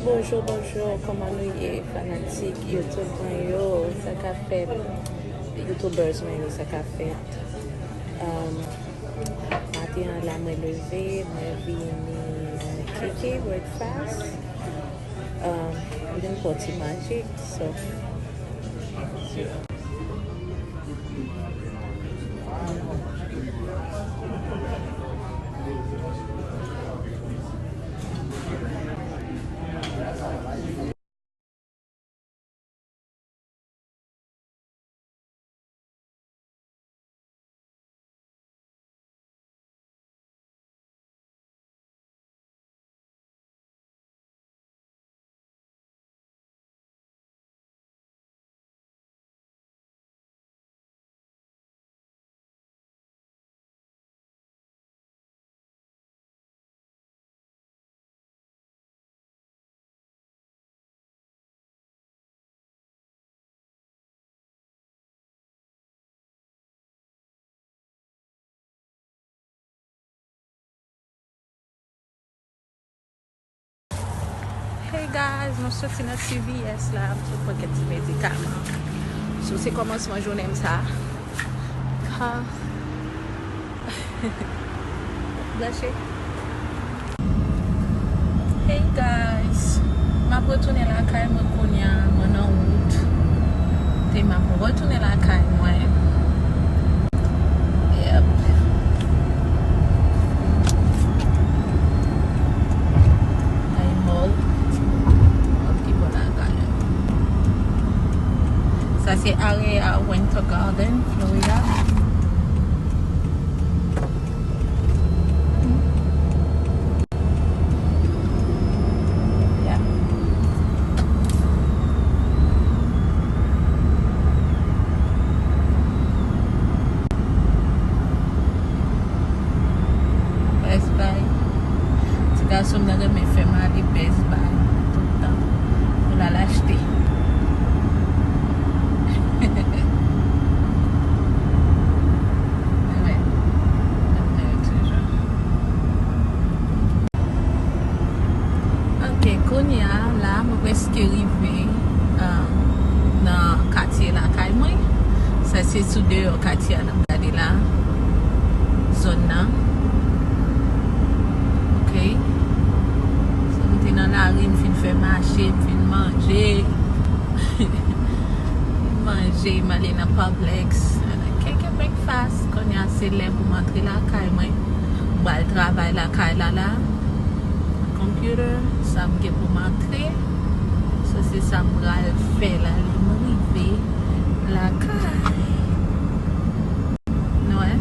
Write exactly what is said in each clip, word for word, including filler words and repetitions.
Bonjou, bonjou, kòman nou ye, fanatik YouTube mwen yo, sa k ap fèt, YouTubers mwen yo, sa k ap fèt? Um, maten an la, mwen leve, mwen vini, uh, Kiki, breakfast. Um, m vin fè ti manje, so. Hey guys, mwen soti nan C V S la, m sot pran kèk ti medikaman. So, se kòmansman jounen m sa. Ha. Branche. Hey guys, m ap retounen lakay mwen kounye a, mwen nan wout. Te m ap retounen lakay mwen. Yep. Ay mòl. Mòl ki bò lakay. Sa se area Winter Garden, Florida. Yeah. Best Buy. Ti gason m nan renmen fè m ale Best Buy tout tan pou l al achte. Anmwey, anmwey, toujou. Ok, kounye a, la, mwen prèske rive, um, nan katye lakay mwen. Sa se sou deyò katye a n ap gade la. Zòn nan. Ok. So, m te nan lari, m fin fè mache, m fin manje. Manje, m ale nan Publix. Kèk breakfast. Kounye a, se lè pou m antre lakay mwen. M pral travay lakay la, la. Computer, sa m gen pou m antre. So, se sa m pral fè la, lè m rive lakay. Nou wè?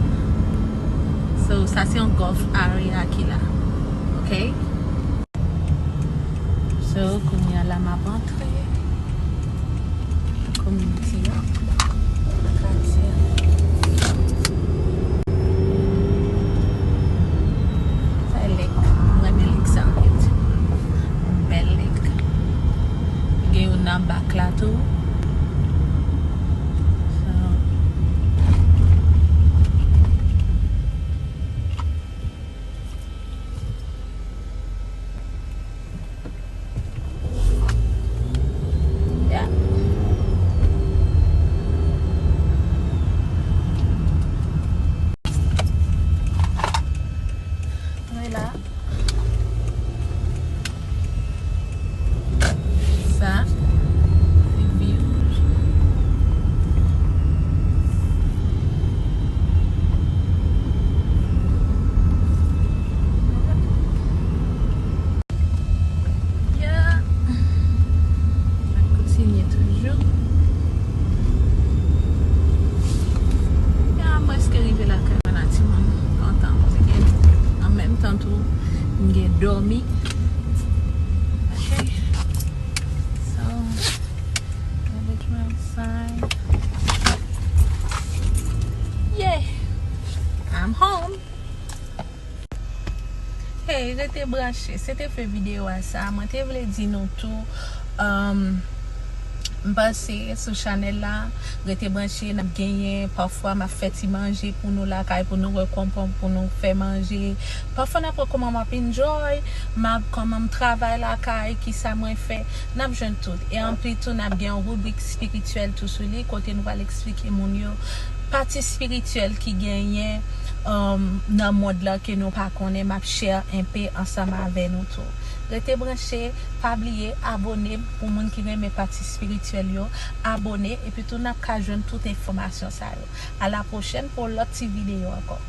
So, sa se yon golf area ki la. Ok? So, kounye a la m ap antre. Community an. Katye an. Sa e lèk. Mwen renmen lèk sa anpil. Yon bèl lèk. Gen youn nan bak la tou. So, yeah. Mwen la. Sa, se view. Yeah. Mwen kontinye toujou. Ya, m prèske rive lakay mwen la, timoun. Kontan. Se gen, an menm tan tou, m gen dòmi. Ok. So, garbage man sign. Yeah. I'm home. Hey, rete branche. Se te fen videyo a sa. Mwen te vle di nou tou, um, M panse sou chanèl la, rete branche, n ap genyen, pafwa m ap fè ti manje pou nou lakay, pou nou wè kòman pou nou fè manje. Pafwa n ap wè kòman m ap enjoy, m ap, kòman m travay lakay, kisa mwen fè. N ap jwenn tout. E anplis tou, n ap gen yon ribrik espirityèl tou sou li, kote nou pral eksplike moun yo pati espirityèl ki genyen um, nan mond lan ke nou pa konnen, m ap share enpe ansanm avè nou tou. Rete branche, pa bliye abone pou moun ki renmen pati espirityèl yo, abone, epi tou n ap ka jwenn tout enfòmasyon sa yo. A la pwochèn pou lòt ti videyo ankò.